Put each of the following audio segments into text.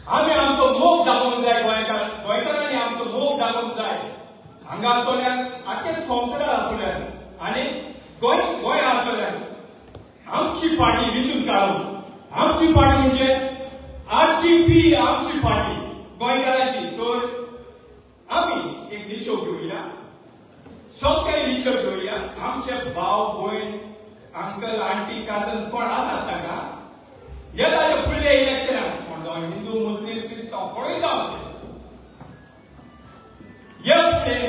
आमी आमचो मोग दाखोवंक जाय. गोंयकार, गोंयकारांनी आमचो मोग दाखोवंक जाय. हांगा आसतल्यान, आख्खे संवसारार आसतल्यान आनी गोंय गोंय आसतल्यान आमची पार्टी विंचून काडून, आमची पार्टी म्हणजे आरजीपी, आमची पार्टी गोंयकारांची. तर आमी एक निश्चय घेवया, सगळ्यांनी निश्चय घेवया. आमचे भाव, भयण, अंकल, आंटी, काजन कोण आसात तांकां येता ते फुडल्या इलेक्शनाक, कोण जावं हिंदू, मुस्लीम, क्रिस्तांव, कोणूय जावं ते, हे फुडें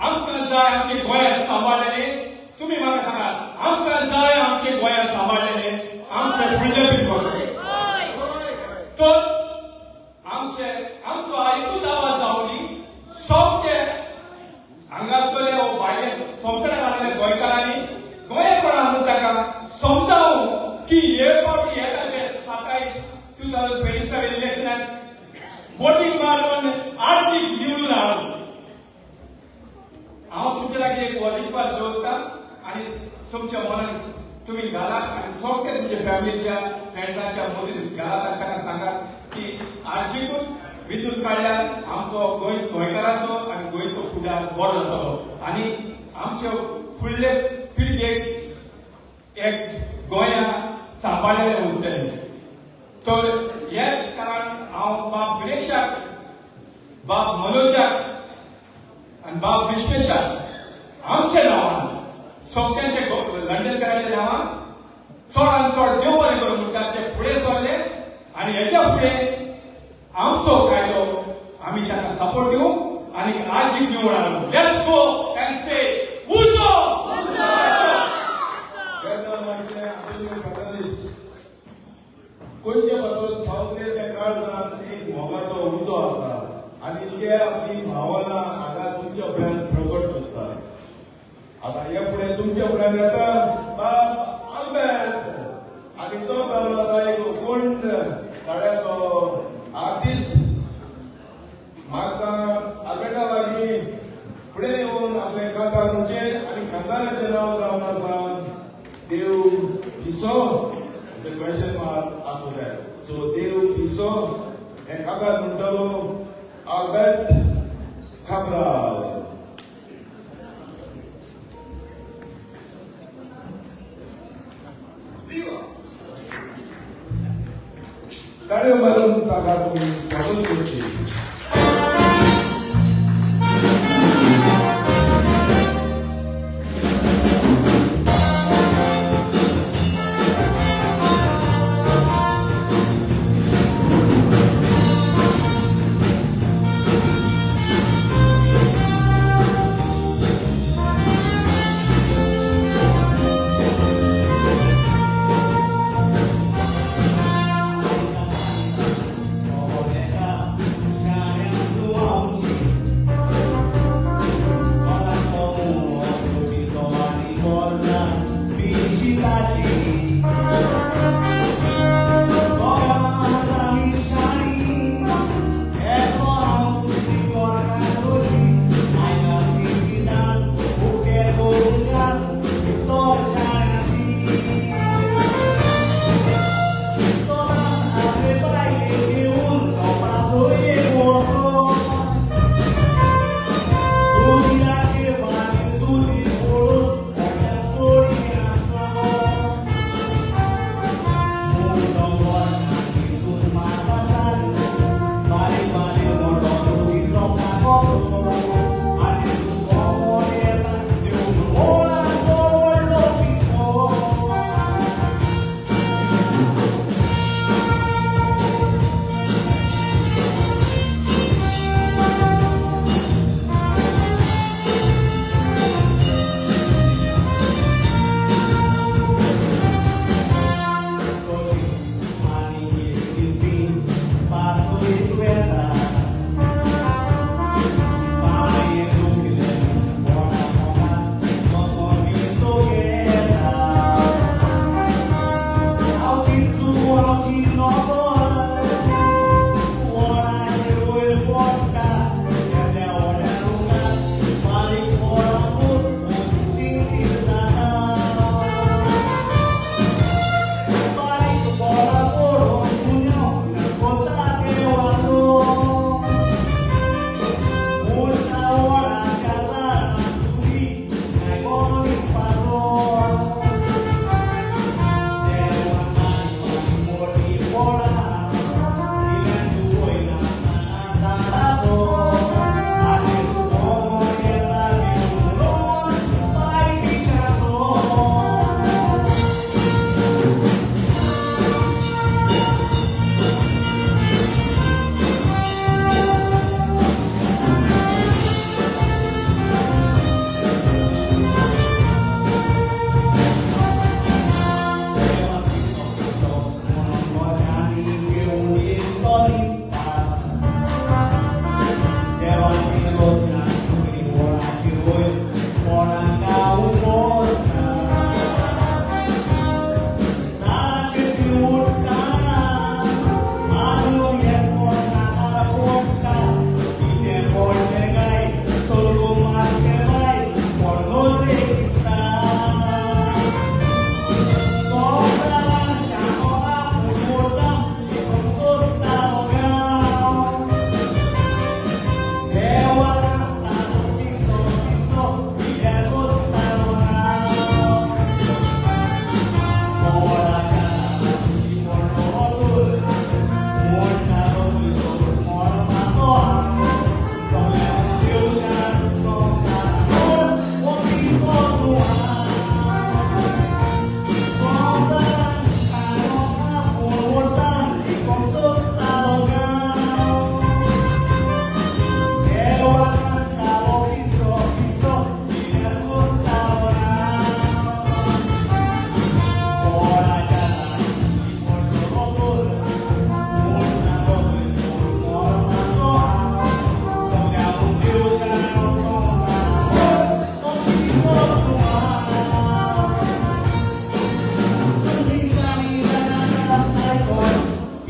आमकां जाय आमचे गोंया सांबाळलेले. तुमी म्हाका सांगात, आमकां जाय आमचे गोंया सांबाळलेले आमचे फुडले पिळगे. तर आमचे आमचो एकूच आवाज जावनी, सगळे हांगा आसतले हो भायले संवसाराक आसले गोंयकारांनी, गोंया कोण आसा ताका समजावूं की हे फावटी येता ते 27 2027 इलेक्शनाक वोटींग मारून आरजीपीक निवडून हाडून. हांव तुमचे लागीं एक रिक्वेस्ट दवरता आनी तुमच्या मनान तुमी घालात आनी सगळे तुमच्या फॅमिलीच्या, फ्रेंड्सांच्या मदीं घालात आनी ताका सांगात की आरजीपीकूच वेंचून काडल्यार आमचो गोंय, गोंयकारांचो आनी गोंयचो फुडार बरो जातलो आनी आमचे फुडले पिळगेक एक गोंया सांबाळलेलें उरतलें. तर हेच कारण हांव बाब गणेशाक, बाब मनोजाक आनी बाब विश्वेशाक आमच्या नांवान, सगळ्यांचे लंडनकरांच्या नांवान चड आनी चड देव बरें करूं म्हणटा. ते फुडें सरले आनी हेच्या फुडें आमचो कायदो आमी ताका सपोर्ट दिवं आनी आरजीपीक निवड हाडूं. Let's go and से उजो. तेन्ना मागीर आंतोनियो फर्नांडीस गोंयचे पासून सगळ्याच्या काळजान एक मोगाचो उजो आसा आनी ते आपली भावना हांगा तुमच्या फुड्यान प्रकट करता. आतां हे फुडें तुमच्या फुड्यान येता बाब आल्बेर्त आनी तो जावन आसा एक कोण गाड्याचो आर्टिस्ट. म्हाका आल्बेर्टा लागीं फुडें येवन आपलें कांतार म्हणचें आनी कांताराचें नांव जावन आसा देव पिसो. It's a question mark after that. So देव पिसो हें कांतार म्हणटलो आल्बेर्त काब्राल. Viva! ताळयो मारून ताका तुमी स्वागत करची.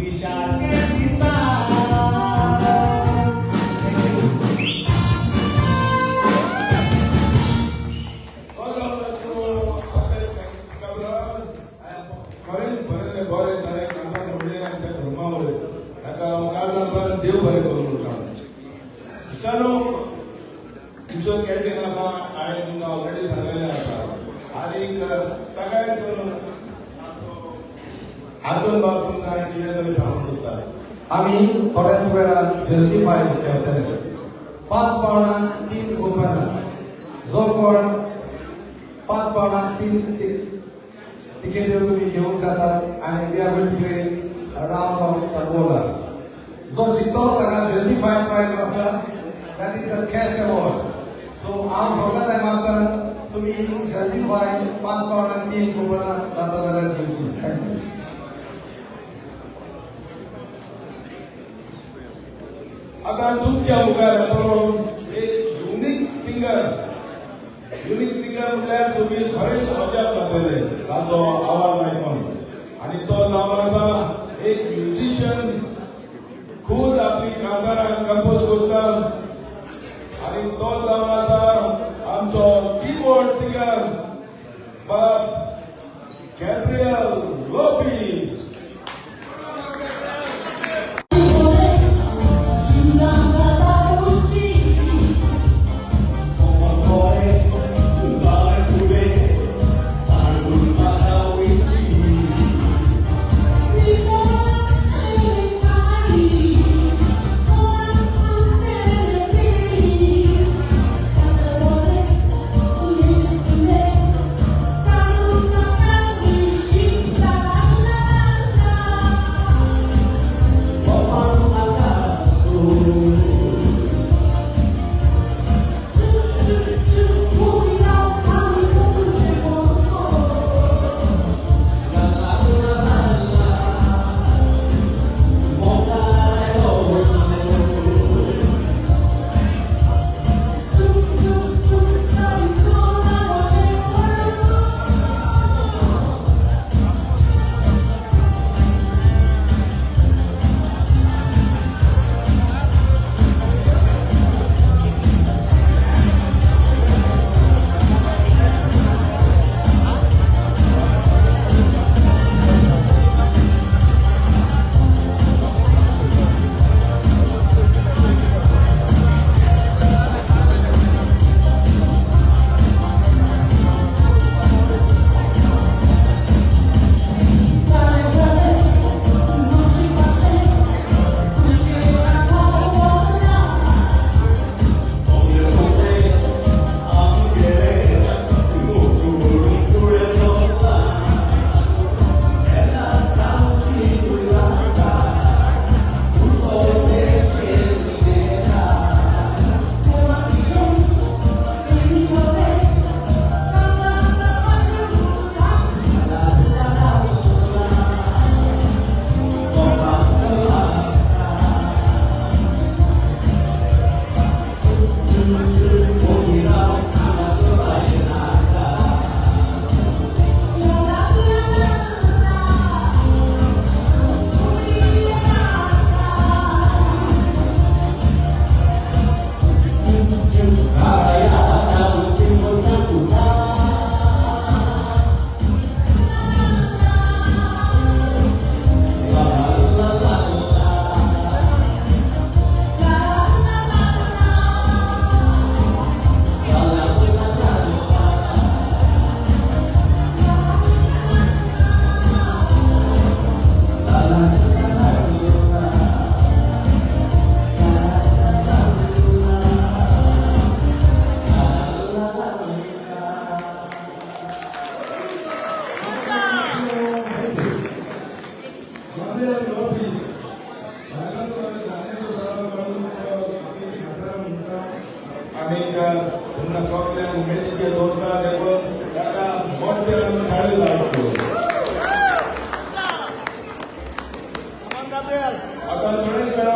पिशाचे दिसा. खरेंच बरें बरें जालें कांता म्हणलें आमच्या धर्मा वयर ताका हांव काळजांतल्यान देव बरें करूं म्हणटा. इश्टानो, तुमचो कॅन्टीन आसा, हांवें तुमकां ऑलरेडी सांगलेलें आसा. आनीक ताकाय आंतोन बाब तुमकां कितें तरी सांगूंक सोदता. आमी थोड्याच वेळान जल्दी फायल खेळटले. 5 पावणां 3 कुपनां. जो कोण 5 पावणां 3 तिकेट्यो तुमी घेवंक जातात आनी we are going to play round of tombola. जो जिखतलो ताका जल्दी फायल प्रायज आसा, that is the cash award. So हांव सगळ्या टायमार मागता, तुमी जल्दी फायल 5 पावणां 3 कुपनां जाता जाल्यार घेवची. Thank you. आता तुमच्या मुखार येतलो एक युनीक सिंगर. युनीक सिंगर म्हटल्यार तुमी खरेंच अजाप जातले ताचो आवाज आयकून. आनी तो जावन आसा एक म्युझिशियन, खूद आपली कांतारां कंपोज करता. आनी तो जावन आसा आमचो किबोर्ड सिंगर बाब गॅब्रियल लोपीस. Gabriel Lopez. आनी तुमकां सगळ्यांक उमेदीचे दवरता, देखून ताका मोठ्यान टाळी लावच्यो. आतां थोड्याच वेळान